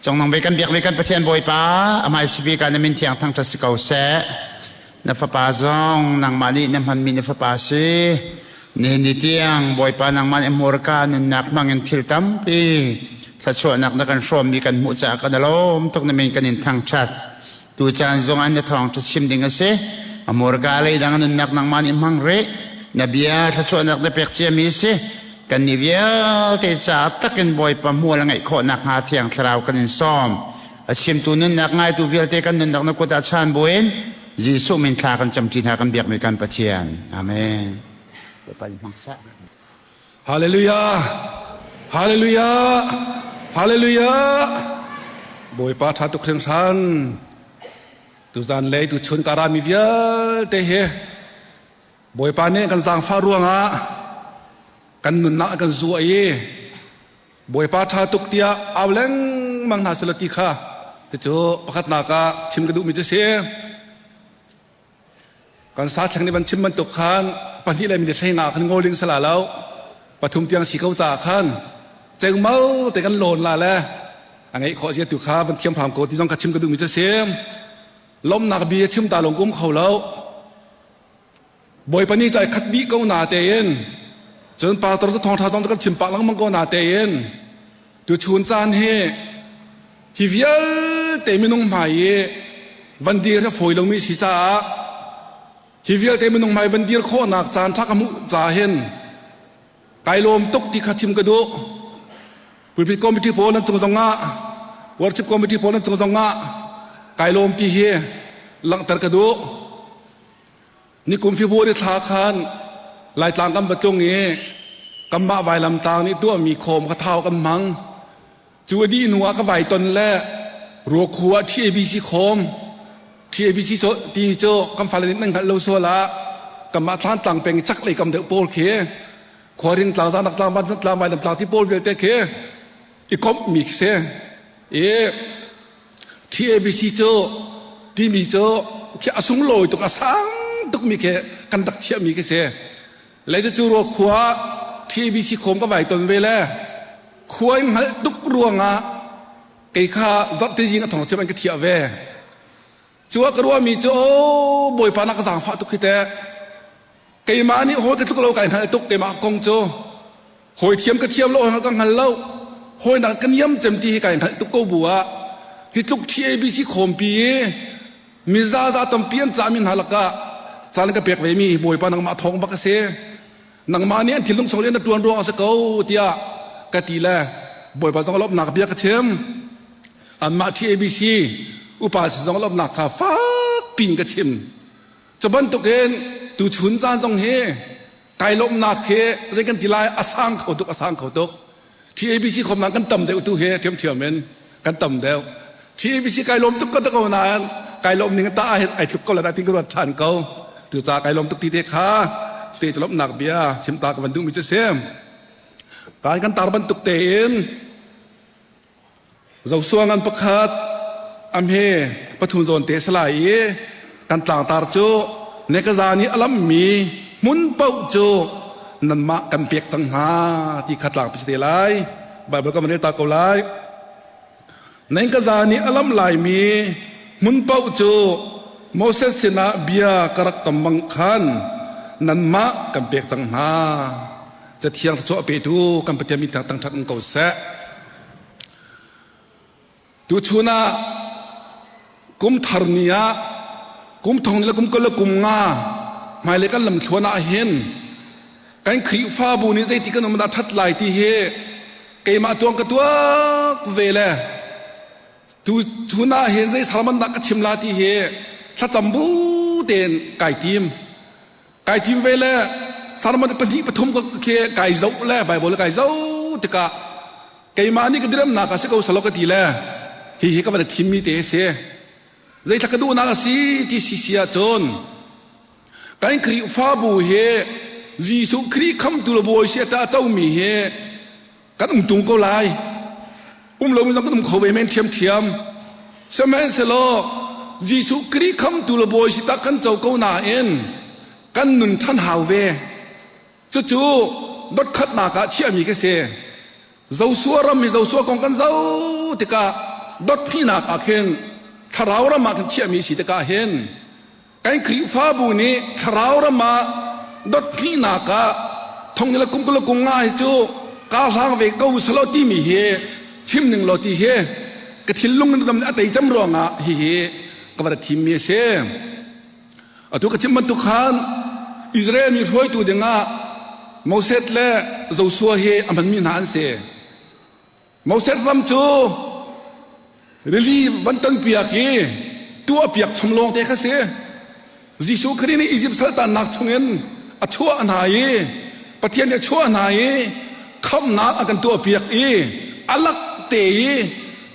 Congnong ve kan biak ve kan Pathian Bawipa, amai sibi ka na min thiang thangṭhat si ko seh. Na fapa zong nangmah nih na hmanmi na fapa si. Nihin ni tiang Bawipa nangmah nih hmurka nunnak hmangin thil tampi thluachuahnak na kan hrawmmi kan hmuh caah kan lawm tuk na min kan in thangṭhat. Tu caan zong ah na thawngṭha chim ding a si. A hmurka leidang nunnak nangmah nih hmang rih. Na bia thluachuahnak na pek ciami a si. Kannih vialte caah takin Bawipa hmual a ngeih khawh nakhnga Thiang Thlarau kan in sawm. A chimtu nunnak ngaitu vialte kan nunnak na kut ah chan buin Jesuh min thla kan camṭi hna kan biakmi kan Pathian. Amen. Bawipa in hmang seh. Hallelujah. Hallelujah. Hallelujah. Bawipa ṭha tuk hringhran. Tuzan lei tuchun karami vialte hi Bawipa nih kan zaangfah ruangah kan nunnak a kan zuah i Bawipa ṭha tuk tiah au lengmang hna selaw ti kha cucu pakhatnak ah chim ka duhmi cu si. Kan sa thleng nih van chim bantuk khan pahnih le minute hlei nga khan ngawling sala lo pathum tiang si ko caah khan cengmo te kan lawn la le a ngeih khawh zia tu kha van thiam hram ko ti zong kha chim ka duhmi cu si. Lawmhnak bia chim ta lawng um kho lo. Bawipa nih cai khat dih ko na tein cun pastor cu thawngṭha zong cu kan chim pah lengmang ko na tein tuchun caan hi hi vialte minung hmai i van dir hi fawi lomi si caah hi vialte minung hmai van dir khawhnak caan ṭha ka hmuh caah hin kai lawm tuk ti kha chim ka duh. Pulpit committee pawl nan cung zongah worship committee pawl nan cung zongah kai lawm ti hi langhter ka duh. Nikum February thla khan Laitlang kan va tlung i kanmah vailamtlang nih tuahmi khawm kha thau kan hmang. Cu a dih hnu ah ka vai ton le ruakhu ah TABC khawm TABC ti cu kan fale nih nan hngalh lo sual ah kanmah Thlantlang peng chaklei kam deuh pawl khi Khuaring tlang, Zanak tlang, Vancung tlang, Vailam tlang ti pawl vialte khi i komhmi khi si. I TABC cu timi cu khi a sunglawi tuk a sang tukmi khi kan rak chiahmi khi si. Le cu rua khua TABC khawm ka vai ton ve le khua in hngalh tuk ruangah kei kha zarhte zing a thong cem an ka thiah ve. Cu ah ka ruahmi cu o Bawipa na ka zaangfah tuk hi teh. Keimah nih hawi ka tluk lo kai hngalh tuk keimah kong cu. Hawi thiam ka thiam lo ka hngal lo. Hawi nak ka niam cem ti hi kai hngalh tuk ko bu ah hi tluk TABC khawmpi i mizaza tampi an cahmi hna lakah caan ka pek ve mi Bawipa nangmah thawng bak a si. Nangmah nih an thinlung chung rian na ṭuan ruang a si ko tiah ka ti le Bawipa zong lawmhnak bia ka chim. Anmah TABC upa sin zong lawmhnak kha fak piin ka chim. Cu bantukin tuchun caan zong hi kai lawmhnak hi zei kan ti lai a sang kho tuk a sang kho tuk. TABC khawmnak kan tam deuh tu hi ṭhiamṭhiam in kan tam deuh. TABC kai lawm tuk ka ko nain kai lawm ning ta ah ai tluk ko la ti ka ruat ṭhan ko. Cucaah kai lawm tuk ti te kha te cu lawmhnak bia chim ta ka van duhmi cu si. Kan kan tar bantuk tein Joshua ngan pakhat a hme pathum zawn te salai i kan tlangtar cu nekaza nih a lammi hmun paoh cu nanmah kan pek cang hna ti kha tlangpi si te lai. Baibal kan van rel ta ko lai. Nekaza nih a lam laimi hmun paoh cu Moses sinah bia ka rak kam bang khan nanmah kan pek cang hna. Cathiang thluachuah petu kan Pathian min thang thangṭhat um ko seh. Tuchun ah kum thar ni ah kum thong le kum kul le kum nga hmailei kan lamthluan ah hin kan Khrihfabu nih zeiti kan um dah ṭhat lai ti hi keimah tuang ka tuak ve le tu chun ah hin zei sermon dah ka chim la ti hi thlacam bu tein kai tim. Kai tim ve le sermon pahnih pathum ka khi kai zoh le Bible kai zoh tikah keimah nih ka diremnak a si ko salo ka ti le hi hi ka van thimmi te si zeithla ka duhnak a si ti si si ahcun kan Khrihfabu hi Jesuh Khrih khamtu le bawi si ta comi hi kan um tung ko lai um lo mi zong kan um kho ve men ṭhiamṭhiam sihmanhsehlaw Jesuh Khrih khamtu le bawi si tak kan co ko nain kan nun ṭhan hau ve cucu dotkhatnak ah chiahmi ka si Joshua ram hi Joshua kong kan zoh tikah dotthlinak ah khin thlarau ram ah khin chiahmi si tikah hin kan Khrihfabu nih thlarau ram ah dotthlinak ah thong le kum kul kum nga hi cu kaa hlang ve ko salo timi hi chim ning law ti hi ka thinlung in a tei cem ruangah hihi ka va thimmi a si. Atu ka chim bantuk khan Israel mi hruaitu dingah Moses le Joshua hi a hmanmi hna an si. Moses ram cu rili van tanpiak i tuahpiak chom lawng te kha si. Jesuh Khrih nih Izipt saltannak chungin a chuah hna i Pathian nih a chuah hna i khamhnak a kan tuahpiak i a lak te i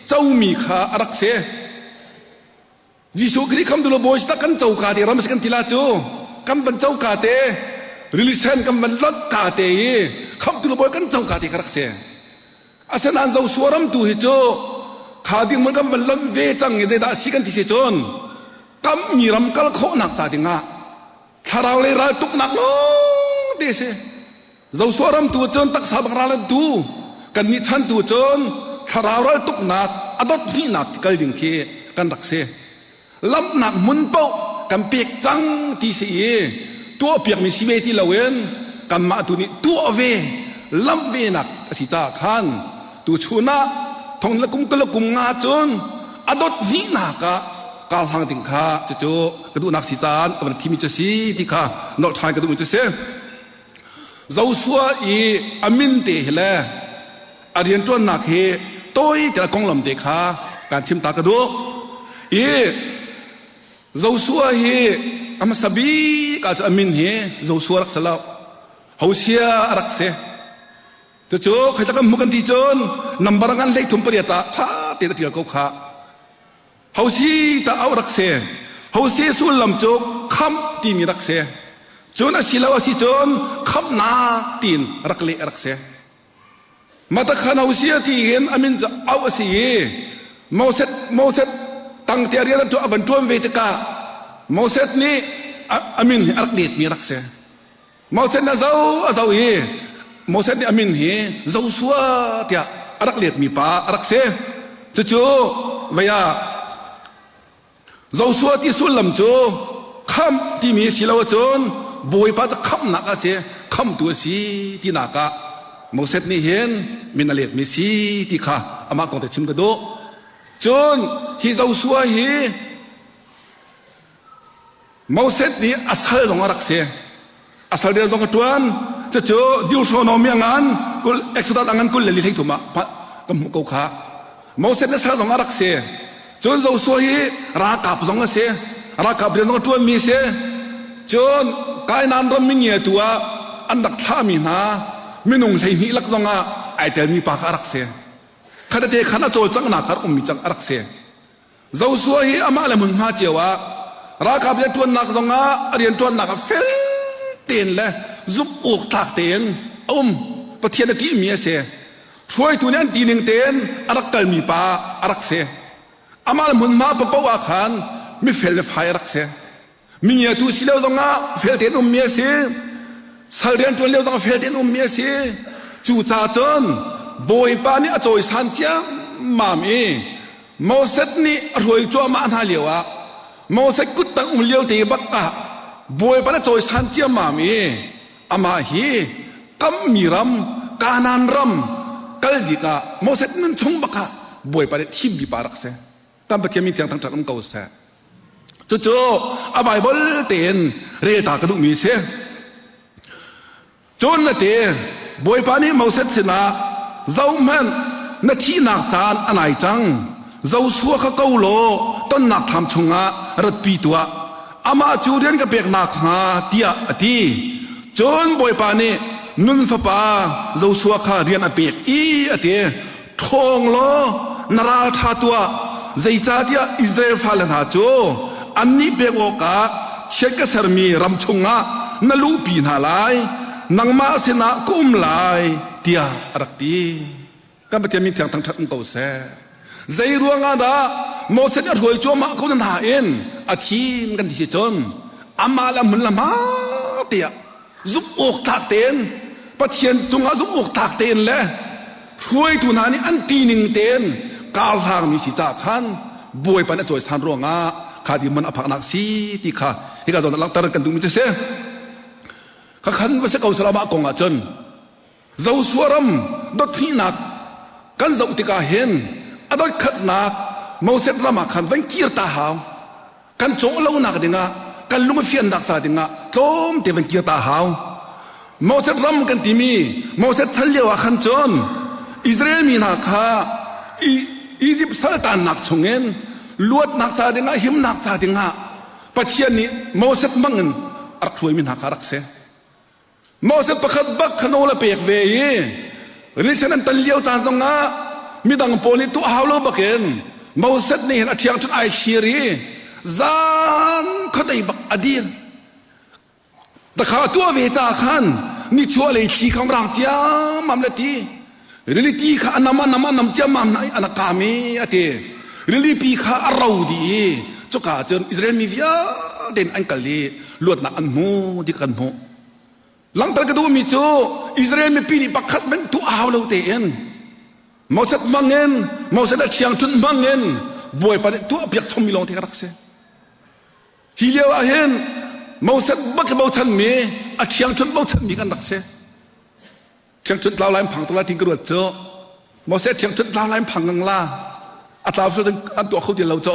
comi kha a rak si. Jesuh Khrih khamtu le bawi tak kan coka te ram si kan ti la cu kan van coka te rili sen kan van lot ka te i khamtu le bawi kan coka te ka rak si. Asinain Joshua ram tu hi cu kha ding mun kan van lonh ve cang i zeidah si kan ti si cun kammi ram kal khawhnak ca dingah thlarau lei ral tuknak lawng te si. Joshua ram tu cun taksa bang ral an tu kan nih chan tu cun thlarau ral tuknak a dot hnihnak kal ding khi kan rak si. Lamhnak hmun paoh kan pek cang ti si i tuahpiakmi si ve ti loin kanmah tu nih tuah ve lamh ve nak a si caah khan tu chun ah thong le kum kul le kum nga cun a dot hnihnak ah kar hlang ding kha cucu ka duhnak si caan ka van thimi cu si ti kha nolh ṭhan ka duhmi cu si. Joshua i a min te hi le a rianṭuannak hi tawi te konglam te kha kan chim ta ka duh. I Joshua hi a hmasa bik ah cu a min hi Joshua rak si lo. Hosea a rak si. Cucu khoika kan hmuh kan ti cun number ngan hlei thum pariat ah ṭha tein a ṭial ko kha. Hosi ta auh rak si. Hosi sullam cu khamh timi rak si. Cun a si lo a si cun khamhnak tiin rak leh rak si. Matakhan Hosea ti hin a min cu auh a si i Moses Moses tangte a rian a van ṭuan ve tikah Moses nih a min hi a rak letmi rak si. Moses nih a zoh a zoh i Moses nih a min hi Joshua tiah a rak letmi pa a rak si. Cucu vei ah Joshua ti sullam cu khamh timi si lo ahcun Bawipa cu khamhnak a si, khamtu a si tinak ah Moses nih hin min a letmi si ti kha amah kong te chim ka duh. Cun hi Joshua hi Moses nih a sal zong a rak si. A sal rian zong a ṭuan. Cucu Deuteronomy a ngan kul Exodus a ngan kul le li thum ah ka hmuh ko kha. Moses nih sal zong a rak si. Cun Joshua hi ralkap zong a si. Ralkap rian zong a ṭuanmi a si. Cun Kainan ram mingiatu ah an rak thlahmi hna minung 12 lak zong ah ai telmi pa kha a rak si. Khatate khan a cawlcanghnak kha a ummi cang a rak si. Joshua hi amah le hmunhma cio ah ralkap rianṭuannak zongah a rianṭuannak ah fel tein le zumh awk tlak tein a um. Pathian a ṭihmi a si. Hruaitu nih an ti ning tein a rak kalmi pa a rak si. Amah le hmunhma paoh ah khan mifel le fai a rak si. Mingiatu si lio zongah fel tein ummi a si. Sal rianṭuan lio zongah fel tein ummi a si. Cucaah cun Bawipa nih a cawisan ciammam i Moses nih a hruai cuahmah hna lioah Moses kuttang um lio te bak ah Bawipa nih a cawisan ciammam i amah hi kammi ram Kanaan ram kal bik ah Moses nun chung bak ah Bawipa nih thimmi pa rak si. Kan Pathian min thiang thangṭhat um ko seh. Cucu a Baibal tein rel ta ka duhmi a si. Cun na ti, Bawipa nih Moses sinah, zohhmanh, na thihnak caan a nai cang. Joshua kha ko law tonnak thlam chungah ratpi tuah. Amah cu rian ka pek nakhnga tiah a ti. Cun Bawipa nih Nun fapa Joshua kha rian a pek i a ti. Ṭhawng law na ral ṭha tuah, zeicahtiah Israel fale hna cu annih pek awkah chiat ka sermi ram chungah na luhpi hna lai, nangmah sinah ka um lai, tiah a rak ti. Kan Pathian min thiang thangṭhat um ko seh. Zei ruangah dah Moses nih a hruai cuahmah ko na in a thim kan ti si cun amah le hmun le hma tiah zumh awk tlak tein Pathian cungah zumh awk tlak tein le hruaitu hna nih an ti ning tein karhlangmi si caah khan Bawipa nih a cawisan ruangah kha ti man a phaknak si ti kha hika zawn ah langhter kan duhmi cu si. Kha khan va si ko seh mah kong ah cun Joshua ram dothnihnak kan zoh tikah hin a dotkhatnak Moses ram ah khan van kir ta hau. Kan cawh lonak dingah kan lung a fiannak ca dingah tlawmte van kir ta hau. Moses ram kan timi Moses chan lio ah khan cun Israel mi hna kha Egypt saltannak chungin luatnak ca dingah himnak ca dingah Pathian nih Moses hmangin a rak hruaimi hna kha rak si. Moses pakhat bak kha nawl a pek ve i risen an tan lio caan zongah midang pawl nih tuah hau lo bakin Moses nih hin a ṭhiangṭhunh ai thlir i zan khuadei bak a dir. Takha a tuah ve caah khan nichuah lei thli kha rang ciammam le ti. Rili ti kha a nam a nam a nam ciammam hna i an a kaam i a ti. Rili pi kha a ro dih i cuka ah cun Israel mi vialte in an kal i luatnak an hmu ti kan hmuh. Langhter ka duhmi cu Israel mipi nih pakhat hmanh tuah hau lo tein Moses hmangin Moses a ṭhiangṭhunh hmangin Bawipa nih tuahpiak chommi lawng te ka rak si. Hi lio ah hin Moses bak bochanmi a ṭhiangṭhunh bochanmi kan rak si. Ṭhiangṭhunh tlau lai phang tuk lai tin ka ruat cu Moses ṭhiangṭhunh tlau lai phang ngang la a tlau su an tuah kho ti lo cho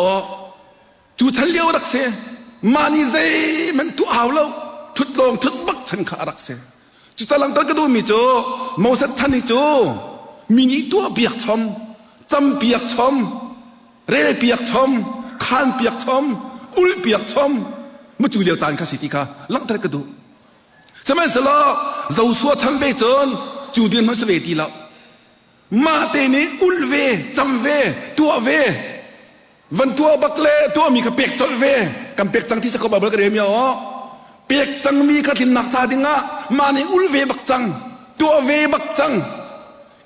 cu chan lio rak si mah nih zeihmanh tuah hau lo ṭhut lawng ṭhut bak chan kha a rak si cu ta langter ka duhmi cu Moses chan hi cu mi nih tuah piak chom cam piak chom rel piak chom khan piak chom ul piak chom mu cu lio caan kha si ti kha langhter ka duh Sihmanhsehlaw Joshua chan ve cun cu dirhmun si ve ti lo. Mah te nih ulh ve, cam ve, tuah ve, van tuah bak le tuahmi kha pek colh ve. Kan pek cang ti sa ko Bible ka rel mi aw. Pek cangmi kha tlinnak ca dingah mah nih ul ve bak cang, tuah ve bak cang,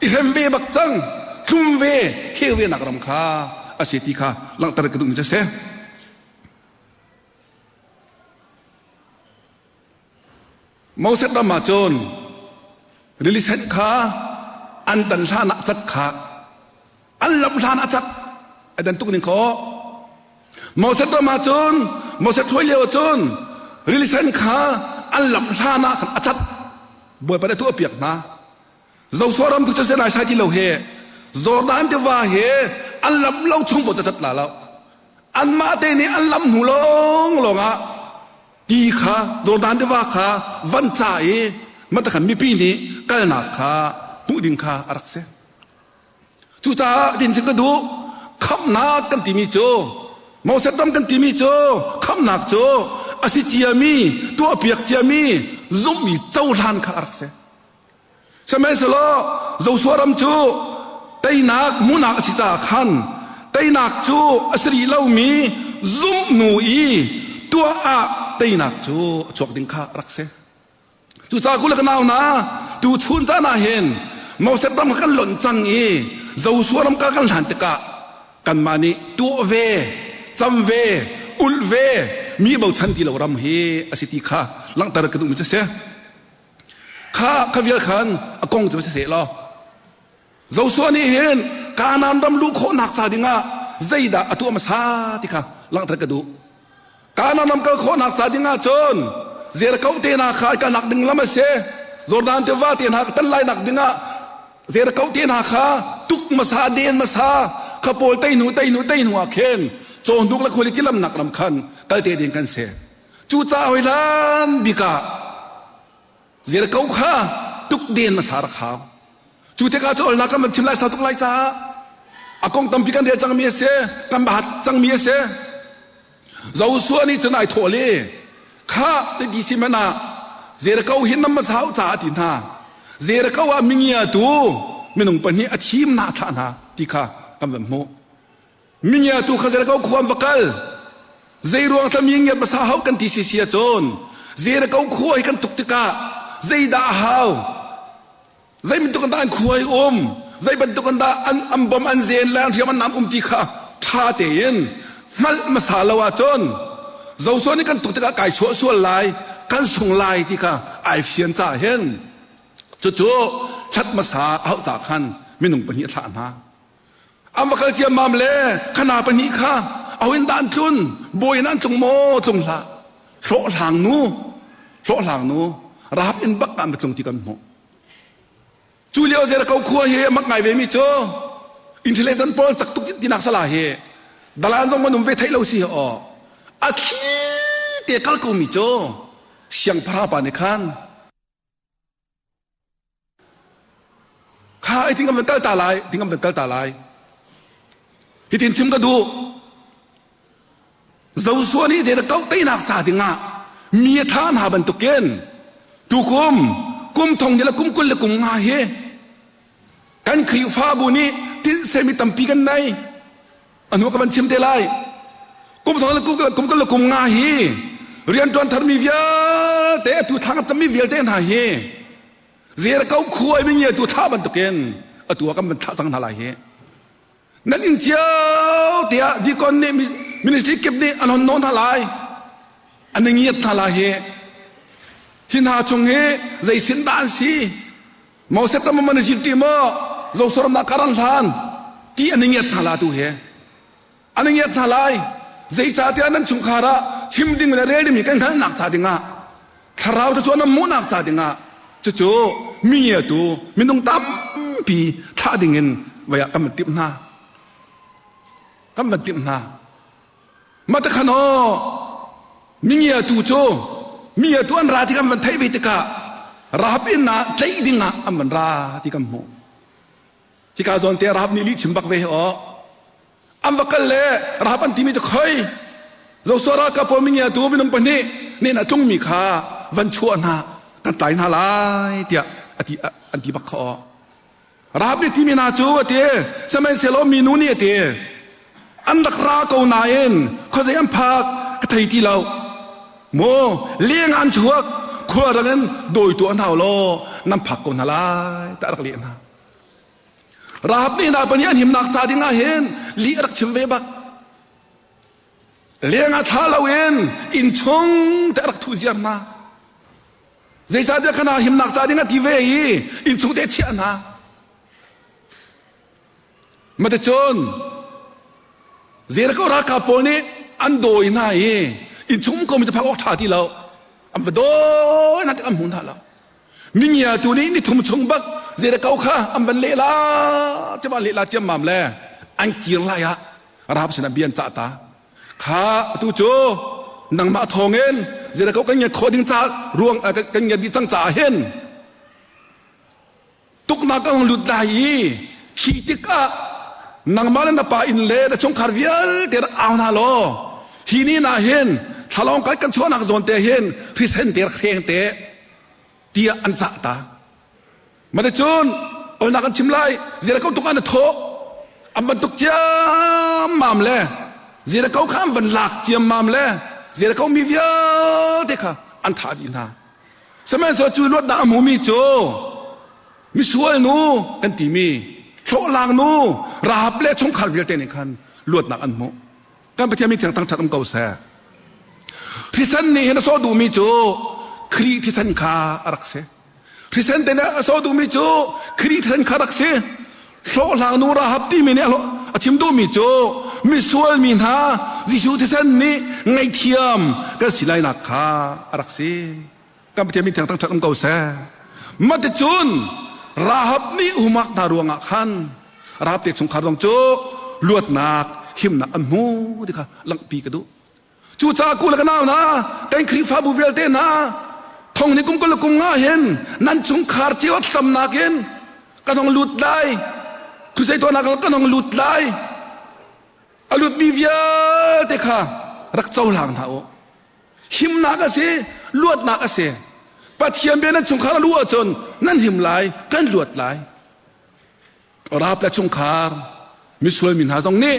i hrem ve bak cang, tlum ve, kheu ve nak ram kha a si ti kha langhter ka duhmi cu a si. Moses ram ah cun rili sen kha an tan hlan ah cat kha an lamh hlan ah cat a dan tuk ning khaw Moses ram ah cun Moses hruai lio cun rili sen kha an lamh hlan ah khan a cat Bawipa nih a tuahpiak hna Joshua ram tu cu sai sai ti lo he Jordan tiva he an lamh lo chung paoh cat la lo anmah te nih an lam hnu lawng lawng ah ti kha Jordan tiva kha van ca i matakhan mipi nih kalnak kha hmuh ding kha a rak si. Cucaah din ka duh khamhnak kan timi cu Moses ram kan timi cu khamhnak cu a si ciami tuahpiak ciami zumhmi cohlan kha a rak si. Sihmanhsehlaw Joshua ram cu teinak hmuhnak a si caah khan teinak cu a si rih lomi zumh hnu i tuah ah teinak cu a chuak ding kha a rak si. Cucaah kule ka nau hna, tu chun caan ah hin Moses ram kha kan lonh cang i Joshua ram ka kan hlan tikah kanmah nih tuah ve, cam ve, ulh ve, mi bochan ti lo ram hi a si ti kha langhter ka duhmi cu a si. Kha kha vial khan a kong cu si seh law Joshua nih hin Kanaan ram luh khawhnak ca dingah zeidah a tuah hmasa ti kha langhter ka duh. Kanaan ram kal khawhnak ca dingah cun Jericho te hna kha kalnak ding lam a si. Jordan tiva te hna tan lainak dingah Jericho te hna kha tuk hmasa den hmasa kha pawl tei hnu tei hnu tei hnu ah khin cawhnuk le khuali tilamnak ram khan kal te ding kan si. Cucaah hoi hlan bik ah Jericho kha tuk den hmasa rak hau. Cu tikah cu olnak kan van chim lai sau tuk lai caah a kong tampi kan rel cangmi a si, kan bahat cangmi a si. Joshua nih cun ai thawh le kha te ti si man ah Jericho hi nam hmasa u caah ti hna. Jericho ah mingiatu minung pahnih a thim na thlah hna ti kha kan van hmuh. Mingiatu kha Jericho khua an va kal. Zeiruang thla mi ngiat hmasa hau kan ti si si ahcun Jericho khua hi kan tuk tikah zeidah a hau? Zei bantuk in dah an khua hi um? Zei bantuk in dah an, an bom an zen le an hriam an nam um ti kha ṭha tein hngalh hmasa lo ahcun Joshua nih kan tuk tikah kai chuah sual lai, kan sung lai ti kha ai fian caah hin cucu thlat hmasa a hauh caah khan minung pahnih a thlah hna. An va kal ciammam le khana pahnih kha ahoin dah an tlun? Bawi in an tlung maw? Tlung hlah. Hlawhhlang nu, hlawhhlang nu, Rahab inn bak ah an va tlung ti kan hmuh. Cu lio Jericho khua hi a mak ngai ve mi cu intelligent pawl cak tuk tinak sala hi dalan zong man um ve theih lo si aw a thli te kal ko mi cu siangpahrang pa nih khan Kha ai ting kan van kal ta lai, ting kan van kal ta lai. Hitin chim ka duh. Joshua nih zei kau teinak ca dingah mi a thah hna bantukin tukum kum thong le kum 20 le kum nga hi kan Khrihfabu nih tinhsemi tampi kan nei. Anu ka van chim te lai. Kum thong le kum 20 le kum nga hi rianṭuan tharmi vialte atu thlang cami vialte hna hi zer ko khuai mi nge tu thlah bantukin atu ah kan van thlah cang hna lai hi. Nan inn cio tiah deacon nih ministry kip nih an hon nawn hna lai. An i ngiat hna lai hi. Hi hna chung hi zei sin dah an si? Moses ram man zil ti maw Joshua ram karan hlan ti an i ngiat hna la tu he an i ngiat hna lai zeicahtiah nan chungkhar ah chim ding le rel ding mi kan hngalhnak ca dingah thlarau cu nan hmuhnak ca dingah cucu mi ngiatu minung tampi thlah dingin vai ah kan van timh hna kan van timh hna Mah te khan aw mingiatu cu mingiatu an ra ti kan van theih ve tikah Rahab inn ah tlaih ding ah an van ra ti kan hmuh. Hika zawn te Rahab nih lih chim bak ve hi aw. An va kal le Rahab an timi cu khoi Joshua ralkap pawl mingiatu minung pahnih nen a tlungmi kha van chuah hna kan tlai hna lai tiah ati an ti bak kha aw. Rahab nih timi hna cu a ti sihmanhsehlaw minu nih a ti an rak ra ko nain khuazei an phak ka thei ti lo mu leng an chuak khua rang in dawitu an hau law nan phak ko hna lai ta rak leh hna Rahab nih hna pahnih an himnak ca ding ah hin lih a rak chim ve bak leng ah thla loin inn chung te a rak thuh ziar hna Zeicahtiah kana himnak ca ding a ti ve i innchung te chiah hna. Maticun Jericho ralkap pawl nih an dawi hna i innchung um komi cu phak awk ṭha ti lo. An va dawi hna tik an hmu hna lo. Mingia tu nih nithum chung bak Jericho kha an van lehla ciam lehla ciammam le an kir lai ah Rahab sinah bia an cah ta. Kha atu cu nangmah thawngin Jericho kan ngiat khawh ding ca ruang kan ngiat dih cang caah hin tuknak ka hung lut lai i khi tikah nangmah le na pa inn le na chungkhar vialte rak au hna law hi ni na hin thlalawng kai kan chuahnak zawn te hin hrisen te rak hreng te tiah an cah ta. Maticun olnak an chim lai Jericho tuk ah na thawh an bantuk ciammam le Jericho kha an van lak ciammam le Jericho mi vialte kha an thah dih hna. Sihmanhsehlaw cu luatnak a hmumi cu misual nu kan timi hlawhlang nu Rahab le chungkhar vialte nih khan luatnak an hmuh. Kan Pathian min thiang thangṭhat um ko seh. Thisen nih hin a sawh duhmi cu Khrih thisen kha a rak si. Thisen te nih a sawh duhmi cu Khrih thisen kha rak si. Hlawhhlang nu Rahab timi nih a chim duhmi cu misual mi hna Jesuh thisen nih ngaihthiam kan si lainak kha a rak si. Kan Pathian min thiang thangṭhat um ko seh. Maticun Rahab nih humak hna ruangah khan Rahab te chungkhar zong cu luatnak himnak an hmu ti kha langhpi ka duh. Cucaah ku le ka nau hna, kan Khrihfabu vialte hna, thong ni kum 20 le kum nga hin nan chungkhar cio tlamnak in kan hong lut lai. Crusade tuahnak kan hong lut lai. A lutmi vialte kha rak cohlang hna u. Himnak a si, luatnak a si. Pathian bia nan chungkhar a luh ahcun nan him lai, kan luat lai. Rap le chungkhar misual mi hna zong nih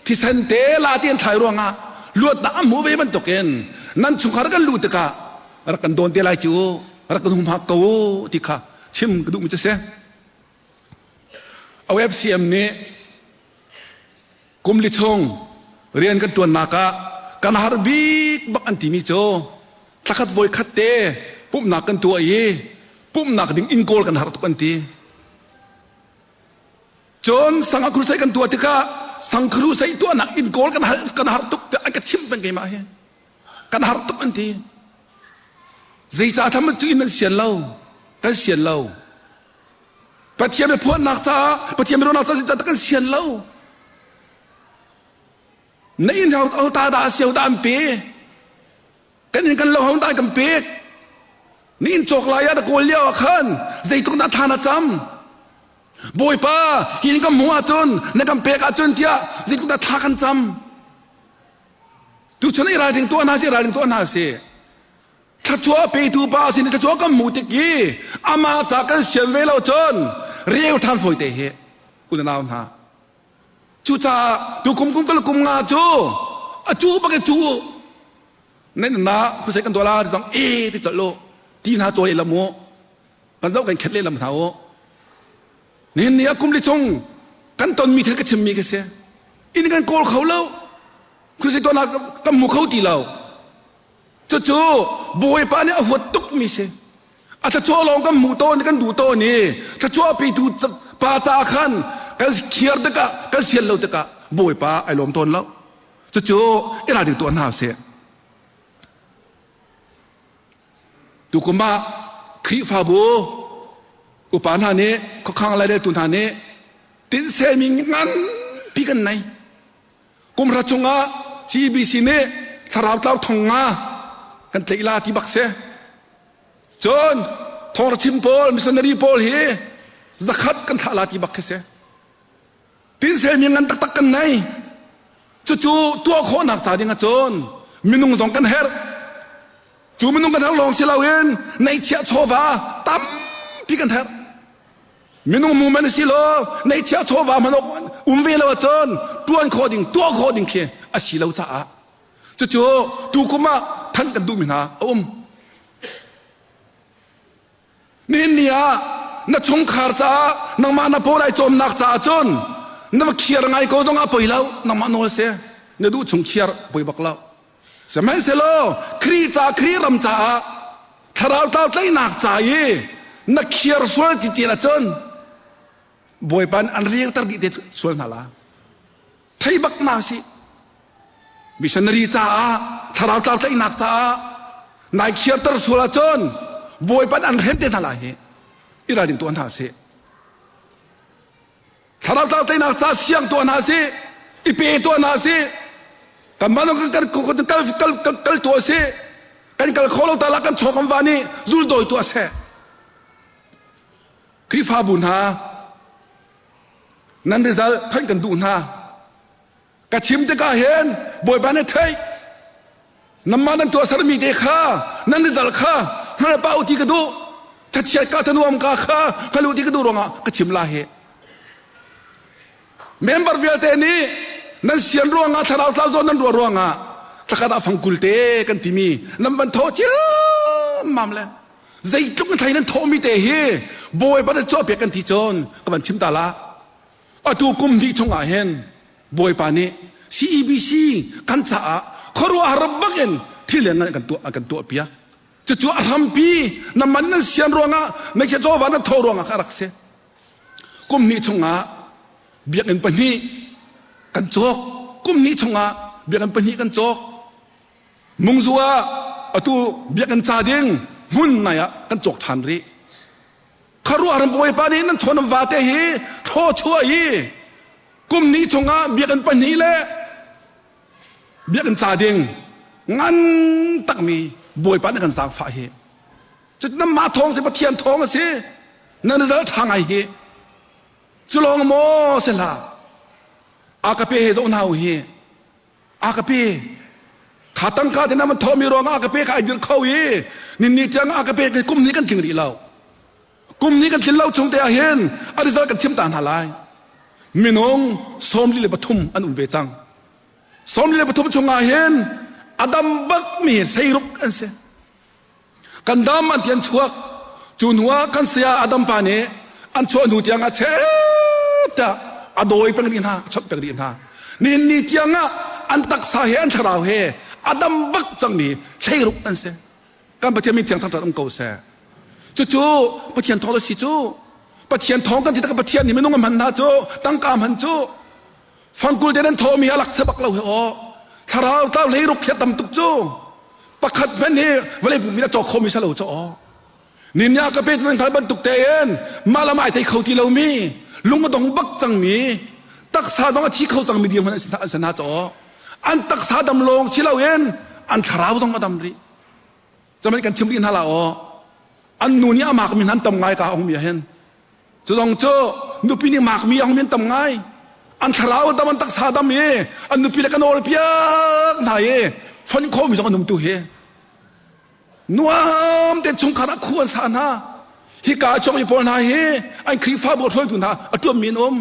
thisen te la ti an thlai ruangah luatnak an hmuh ve bantukin nan chungkhar kan luh tikah rak kan dawn te lai cu rak kan humhak ko ti kha chim ka duhmi cu si. OFCM nih kum li chung rian kan ṭuannak ah kan har bik bak an timi cu thlakhat voi khat te pumhnak kan tuah i pumhnak ding inn kawl kan har tuk an ti. Cun sang a crusade kan tuah tikah sang crusade tuahnak inn kawl kan hal kan har tuk tiah an ka chimh peng keimah hi. Kan har tuk an ti. Zeicah tham cu inn an sian lo? Kan sian lo. Pathian biaphuannak caah Pathian biaruahnak caah kan sian lo. Na inn ho ta dah a si ho dah an pe? Kan inn kan lo ho dah kan pek? Na inn cawk lai ah na kawl lio ah khan zeitluk dah thla na cam? Bawipa, hi inn kan hmuh ahcun na kan pek ahcun tiah zeitluk dah thla kan cam? Tuchun i ralring tuah hna sih, ralring tuah hna sih. Thluachuah petu pa sin i thluachuah kan hmuh tik i amah ca kan sian ve lo cun reu ṭhan fawi te hi unau hna. Cucaah tukum kum kal kum nga cu a cu bak i cu nan na khusai kan tuah la ti zong e ti tolh u ti hna cawi lam u kan zoh kan khet lehlam hna u nihin ni ah kum li chung kan tonmi thil ka chimmi ka si inn kan kawl kho lo khusai tuahnak kan hmu kho ti lo Cucu Bawipa nih a huat tukmi si. A thluachuah lawng kan hmuh tawn kan duh tawn i thluachuah pitu pa caah khan kan khiar tikah kan sian lo tikah Bawipa ai lawm tawn lo. Cucu i ralring tuah hna usih. Tukum ah Khrihfabu upa hna nih khuakhang laireltu hna nih tinhsemi nganpi kan nei. Kumhra chungah CBC nih thlarau tlau thong nga kan tlaih la ti bak si. Cun thawngṭha chim pawl missionary pawl hi zakhat kan thlah la ti bak khi si. Tinselmi ngan taktak kan nei. Cucu tuah khawhnak ca ding ahcun minung zong kan herh. Cu minung kan herh lawng si loin neihchiah chawva tampi kan herh. Minung mu man si lo neihchiah chawva hman awk um ve lo ahcun ṭuan khawh ding tuah khawh ding khi a si lo caah cucu tukum ah thanh kan duhmi hna a um. Nihin ni ah na chungkhar caah nangmah na paw lai cawmnak caah cun na va khiar ngai ko zong ah poi lo nangmah nawl si na duh chung khiar poi bak lo. Sihmanhsehlaw Khrih ca Khrih ram caah thlarau tlau tlaihnak ca i na khiar sual ti tian ahcun Bawipa nih an riangter dih te sual hna la. Thei bak na si. Missionary caah thlarau tlau tlaihnak caah nai khiarter sual ahcun Bawipa nih an hren te hna lai hi. I ralring tuah hna sih. Thlarau tlau teinak ca siang tuah hna sih, i pe tuah hna sih, kanmah zong kan kal kal kal kal tuah sih, kan kal kho lo ta lah kan chawk kan va nih zuldawi tuah seh. Khrihfabu hna nan result thanh kan duh hna. Ka chim tikah hin Bawipa nih theih nanmah nan tuahsermi te kha nan result kha hngal pah u ti ka duh thachiat ka thanuam ka kha hngal u ti ka duh ruangah ka chim la hi member vialte nih nan sian ruangah thlarau tlau zawn nan ruah ruangah thlakhat ah fangkul te kan timi nan van thawh ciammam le zeitluk na thlai nan thawhmi te hi Bawipa nan cawhpiak kan ti cun ka van chim ta la Atu kum hnih chungah hin Bawipa nih CEBC kan caah khuaruahhar bakin thil lianngan kan tuah kan tuah piak. Cucu a hrampi na man nan sian ruangah meichia chawva nan tho ruangah kha rak si. Kum hnih chungah biakinn pahnih kan cawk. Kum hnih chungah biakinn pahnih kan cawk. Mungzu ah atu biakinn ca ding hmun nai ah kan cawk ṭhan rih. Kharuahar Bawipa nih nan chawn vate hi thaw chuah hi kum hnih chungah biakinn pahnih le biakinn ca ding ngan takmi Bawipa nih kan zaangfah hi cu nanmah thawng si Pathian thawng a si nan result ṭha ngai hi cu lawng maw si hlah a ka pe he zoh hna u hi A ka pe. Kha tangka te na man thawhmi ruangah a ka pe kha ai dirh kho i ninni tiang a ka pe kum ni kan tling rih lo. Kum ni kan tlin lo chung te ah hin a result kan chim ta hna lai. Minung 43 an um ve cang. 43 chungah hin a dam bakmi hleiruk an si. Kan dam an ti an chuak. Cu hnu ah kan saya Adam pa nih an chuah hnu tiang ah chet tiah a dawi peng rih hna, a chawnh peng rih hna. Nihin ni tiang ah an taksa he an thlarau he a dam bak cangmi hleiruk an si. Kan Pathian min thiang thangṭhat um ko seh. Cucu Pathian thawng si cu. Pathian thawng kan ti tak Pathian nih minung a hman hna cu tangka hman cu fangkul te nan thawmi a lak se bak lo he aw thlarau tlau leiruk hi tam tuk cu pakhat hmanh hi vawlei pumpi a cawk khomi sa lo cu aw Ninya ka pe nan hngal bantuk tein mah lam ai tei kho ti lomi lung a dong bak cangmi taksa dong a thi kho cangmi dirhmun an si hna caw an taksa dam lawng si loin an thlarau zong a dam rih caman kan chim rih hna la aw an nu nih a mak mi an tam ngai ka ong mi hin cu zong cu nupi nih mak mi ong mi an tam ngai an thlarau dam an taksa dam i an nupi le kan awl piak hna i fon kho mi zong an um tu hi Nuam te chungkhar ah khu an sa hna. Hika a chuakmi pawl hna hi an Khrihfabu a hruaitu hna a ṭuanmi an um.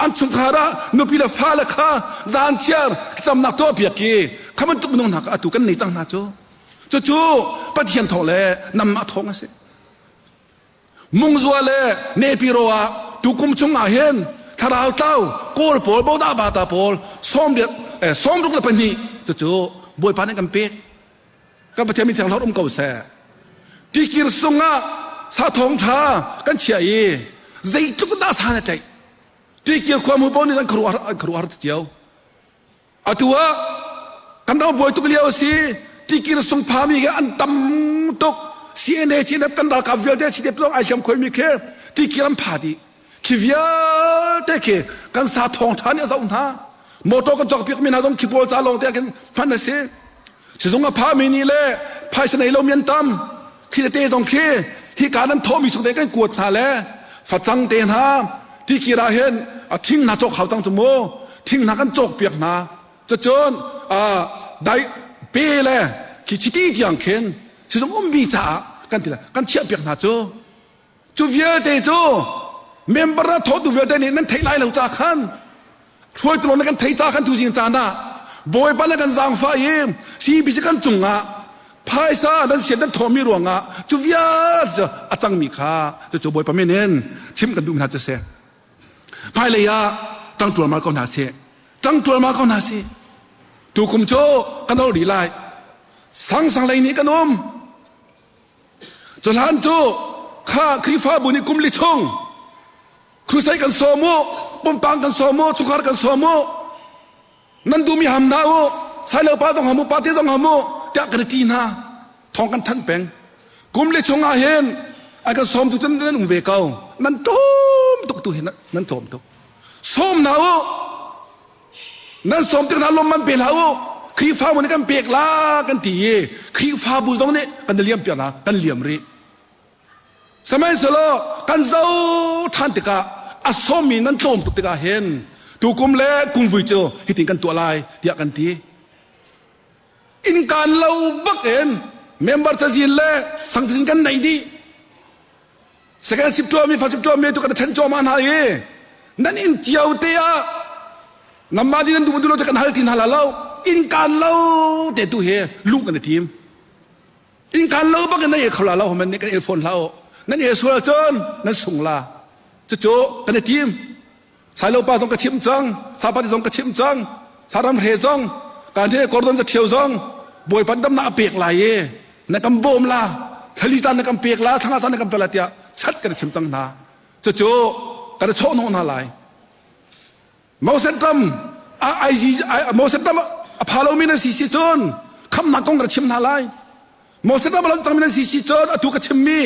An chungkhar ah nupi le fale kha zan chiar camnak tuahpiak i kha bantuk minung hna kha atu kan nei cang hna cu. Cucu Pathian thawng le namah thawng a si. Mungzua le Nepiro ah tukum chung ah hin thlarau tlau Kawl pawl Bodah Bata pawl 64 cucu Bawipa nih kan pek. Kan Pathian min thiang um ko seh. Tikir sungah sa thawng tha kan chia i zeitluk dah sa na tlaih. Tikir khua mu pawl nih an khuaruah an khuaruah cio. Atu ah kan ram buai tuk lio si tikir sung phami ke an tam tuk CNA CNF kan ralkap vialte CDF lawng ai hliam khoimi khi tikir an pha dih. Khi vialte khi kan sa thawng tha nih a zoh hna. Motor kan cawk piak mi hna zong khi pawl ca lawng te ah khin hman a si. Sizung a phami nih le phaisa nei lomi an tam. Khi tete zong khi hika nan thawhmi chung te kan kuat hna le facang te hna tikir ah hin a thing hna cawk hau cang cu mu thing hna kan cawk piak hna cucun dai pe le khi chiti tiang khin sizung ummi caah kan ti kan chiah piak hna cu Cu vialte cu member a thawtu vialte nih nan theih lai lo ca khan hruaitu lawng na kan theih ca khan tuzing caan ah Bawipa le kan zaangfah i CBC kan cungah phaisa nan sian nan thawhmi ruangah cu vialte cu a cangmi kha cucu Bawipa min in chim kan duh hna cu si. Hmailei ah ṭang ṭualmal ko hna sih. Ṭang ṭualmal ko hna sih. Tukum cu kan ol rih lai. Sangsang lei nih kan um. Cuhlan cu kha Khrihfabu nih kum li chung crusade kan sawm u, pumpang kan sawm u, chungkhar kan sawm u, nan duhmi ham hna u, sailo pa zong ham u, pate zong ham u, tiah kan i ṭi hna. Thawng kan thanh peng. Kum li chung ah hin a kan sawmtu cu nan um ve ko. Nan tum tuk tu hi nan tlawm tuk. Sawm hna u. Nan sawm tik hna lawm man pe hlah u. Khrihfabu nih kan pek la kan ti i Khrihfabu zong nih kan liam piak hna kan liam rih. Sihmanhsehlaw kan zoh ṭhan tikah a sawmmi nan tlawm tuk tikah hin tukum le kumvui cu hitin kan tuah lai tiah kan ti. Innkaan lo bak in member cazin le sang cazin kan neih dih. Second sip tuahmi first sip tuahmi tu kan ṭhen cuahmah hna i nan inn cio te ah nangmah nih nan duh duh lo te kan hal ti hna la lo innkaan lo te tu hi luh kan i tim innkaan lo bak in nan el kho la lo man nih kan el fawn hlah u nan el sual cun nan sung la cucu kan i tim Sailo pa zong ka chimh cang, Sapati zong ka chimh cang, Saram hre zong, kan he Gordon Zathio zong Bawipa damnak a pek lai i na kan bawm la, thlali caan na kan pek la, thlanga caan na kan pek la tiah chat kan chim cang hna. Cucu kan i chawh hnawh hna lai. Moses ram IG Moses ram a pha lomi nan si si cun khamnak kong kan chim hna lai. Moses ram a lonh cangmi nan si si cun atu ka chimmi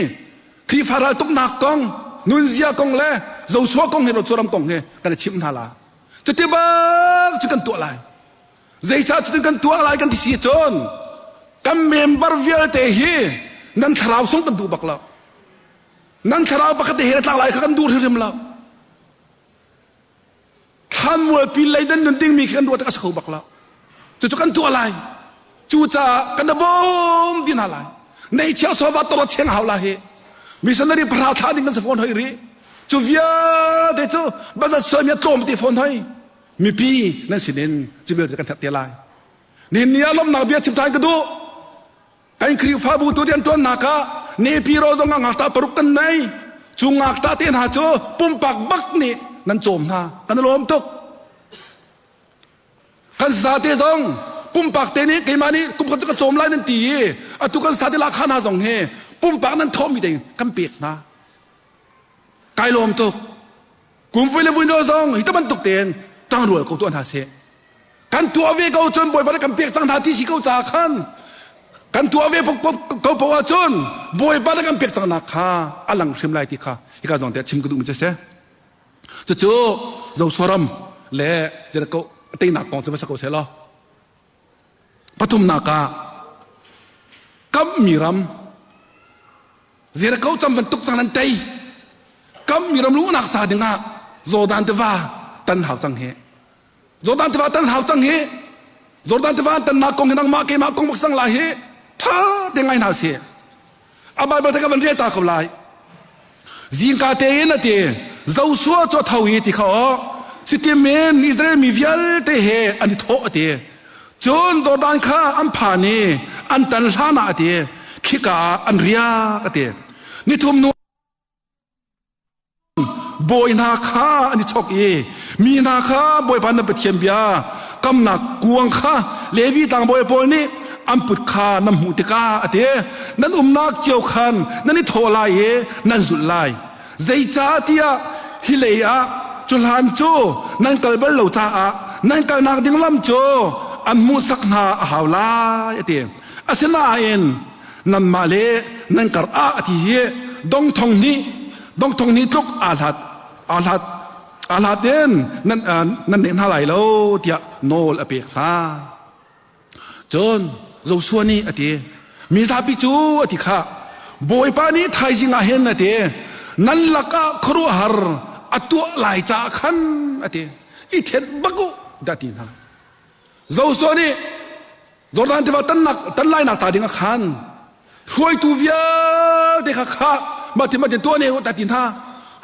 Khrihfa raltuknak kong, nunzia kong le Joshua kong he Joshua ram kong he kan i chimh hna la. Cuti bak cu kan tuah lai. Zeicah cutin kan tuah lai kan ti si cun kan member vialte hi nan thlarau sung kan duh bak lo. Nan thlarau pakhat te he na tlak lai kha kan duh hrimhrim lo. Thlanmualpi lei nan nun dingmi khi kan ruah tik a si kho bak lo. Cucu kan tuah lai. Cucaah kan bawm ti hna lai. Neihchiah sofa toro cheng hau la hi. Missionary pahra thla ding kan si fawn hoi rih. Cu vialte cu bazat suai mi tlawm ti fawn hoi. Mipi nan sinin cu vialte kan that te lai. Nihin ni ah lawmhnak bia chim ṭhan ka duh. Kan Khrihfabu tu rianṭuannak ah Nepiro zong ah ngakṭah paruk kan nei. Cu ngakṭah te hna cu pumpak bak nih nan cawm hna. Kan i lawm tuk. Kan sate zong pumpak te nih keimah nih kum khat cu ka cawm lai nan ti i atu kan sate lakha hna zong hi pumpak nan thawhmi ding kan pek hna. Kai lawm tuk. Kum vui le vui no zong hi bantuk tein ṭangrual ko tuah hna seh. Kan tuah ve ko cun Bawipa nih kan pek cang hna ti si ko caah khan kan tuah ve ko poah ahcun Bawipa nih kan pek cang nak kha a lang hrim lai ti kha hika zong te chim ka duhmi cu a si. Cucu Joshua ram le Jericho teinak kong cu va sa ko seh law. Pathumnak ah kammi ram Jericho cam bantuk cang nan tei. Kammi ram luhnak ca dingah Jordan tiva tan hau cang hi. Jordan tiva tan hau cang hi. Jordan tiva tannak kong hi nangmah keimah kong bak sang lai hi tha te ngai hna sih. A Bible te ka van rel ta ko lai. Zingka tein a ti Joshua cu a tho i ti kha aw Sittim in Israel mi vialte he an i thawh a ti. Cun Jordan kha an phan i an tan hlan ah a ti khika ah an riak a ti. Nithum hnu bawi hna kha an i chok i mi hna kha Bawipa nan Pathian bia kamnak kuang kha Levi tlangbawi pawl nih an put kha nan hmuh tikah a ti nan umnak cio khan nan i thawh lai i nan zulh lai zeicah tiah hi lei ah cu hlan cu nan kal bal lo caah nan kalnak ding lam cu an hmuhsak hna a hau lai a ti asinain nanmah le nan kar ah a ti hi dongthong hnih dongthong hnih tluk aa hlat aa hlat aa hlat in nan nan nek hna lai lo tiah nawl a pek hna cun Joshua nih a ti mi zapi cu a ti kha Bawipa nih thaizing ah hin a ti nan lakah khuaruahhar a tuah lai caah khan a ti i thenh bak u dah ti hna Joshua nih Jordan tiva tannak tan lainak ta ding ah khan hruaitu vialte kha kha mah ti mah ti tuah ne u ta ti hna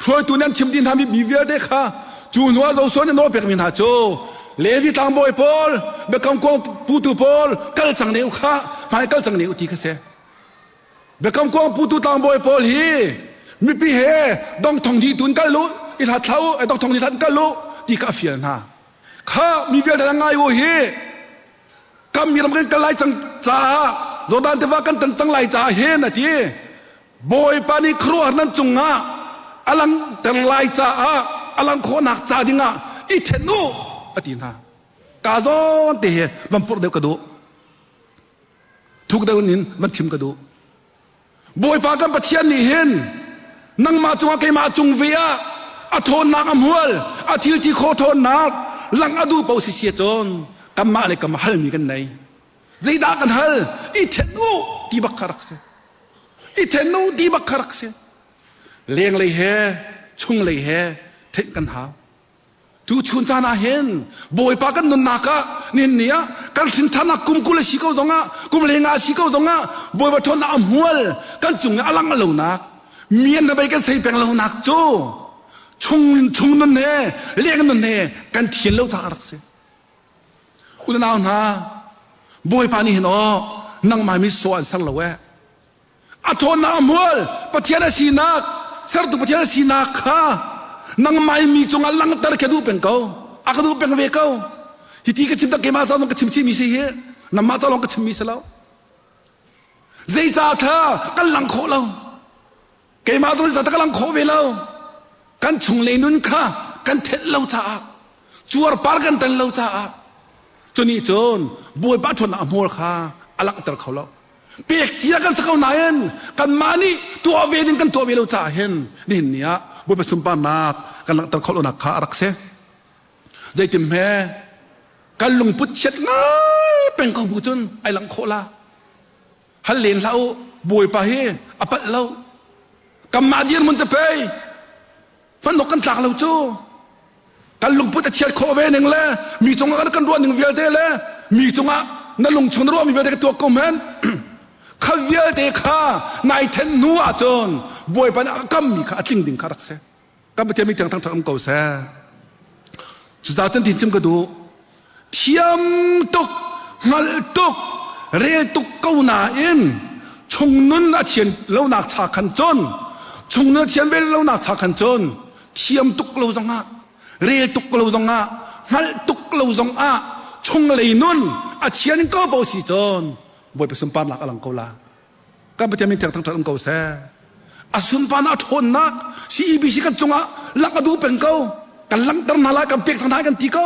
hruaitu nan chim ti hna mi vialte kha cu hnu ah Joshua nih nawl pek mi hna cu Levi tlangbawi pawl biakam kuang putu pawl kal cang ne u kha hmai kal cang ne u ti kha si biakam kuang putu tlangbawi pawl hi mipi he dong thong di tun kal u i hlat thla u dong thong di hlat kal u ti kha a fial hna kha mi vialte ngai u hi Kam mi ram kan kal lai cang caah Jordan tiva kan tan cang lai caah hin a ti. Bawipa nih khuaruahhar nan cungah a langhter lai caah a lang khawhnak ca dingah i then u a ti hna. Ka zawn te hi van purh deuh ka duh. Thuk deuh in van chim ka duh. Bawipa kan Pathian nih hin nangmah cungah keimah cung ve ah a ṭhawnnak a hmual a thil ti khawh ṭhawnnak lang a duh paoh si si cun kanmah le kanmah halmi kan nei zeidah kan hal i then u ti bak kha rak si i then u ti bak kha rak si lenglei he chunglei he theih kan hau Tu chun caan ah hin Bawipa kan nunnak ah nihin ni ah kan hrinṭhannak kum 20 a si ko zongah kum 50 a si ko zongah Bawipa ṭhawnnak a hmual kan cung i a lang lonak mian na bei kan sei peng lonak cu chung chung nun he leng nun he kan thian lo caah a rak si. Unau hna Bawipa nih hin aw nangmah mi saw an ser lo eh A ṭhawnnak a hmual Pathian a sinak sertu Pathian a sinak kha nangmah in mi cungah langhter khi a duh peng ko a ka duh peng ve ko hiti ka chim tak keimah ca ka chim chihmi si hi nangmah ca lawng ka chimmi si lo zeicah tha kan lang khawh lo keimah zong zeicah ka lang khawh ve lo kan chunglei nun kha kan thelh lo caah cuarpar kan tan lo caah cunih cun Bawipa ṭhawnnak a hmual kha a langhter kho lo Pek cia kan si ko nain kanmah nih tuah ve ding kan tuah ve lo caah hin nihin ni ah Bawipa sunparnak kan langhter khawh lonak kha a rak si. Zeitim he kan lungput chiat ngai peng ko bu cun ai langh khawh la. Hal len hlah u Bawipa hi a palh lo. Kanmah dirhmun cu pei hmanawk kan tlak lo cu. Kan lungput a chiat khawh ve ning le mi cungah kan ruah ning vialte le mi cungah na lungchung na ruahmi vialte ka tuak ko men kha vialte kha nai then hnu ahcun Bawipa nih a kammi kha a tling ding kha rak si kan Pathian mi thiang thangṭhat um ko seh cucaah cun tin chim ka duh thiam tuk hngalh tuk rel tuk ko nain chungnun a thian lonak cha khan cun chungnun a thian ve lonak cha khan cun thiam tuk lo zongah rel tuk lo zongah hngalh tuk lo zongah chunglei nun a thian ko bo si cun Bawipa sunparnak a lang ko la kan Pathian min thiang thangṭhat um ko seh. A sunparnak a ṭhawnnak CEBC kan cungah langh a duh peng ko. Kan langhter hna lai, kan pek hna lai kan ti ko.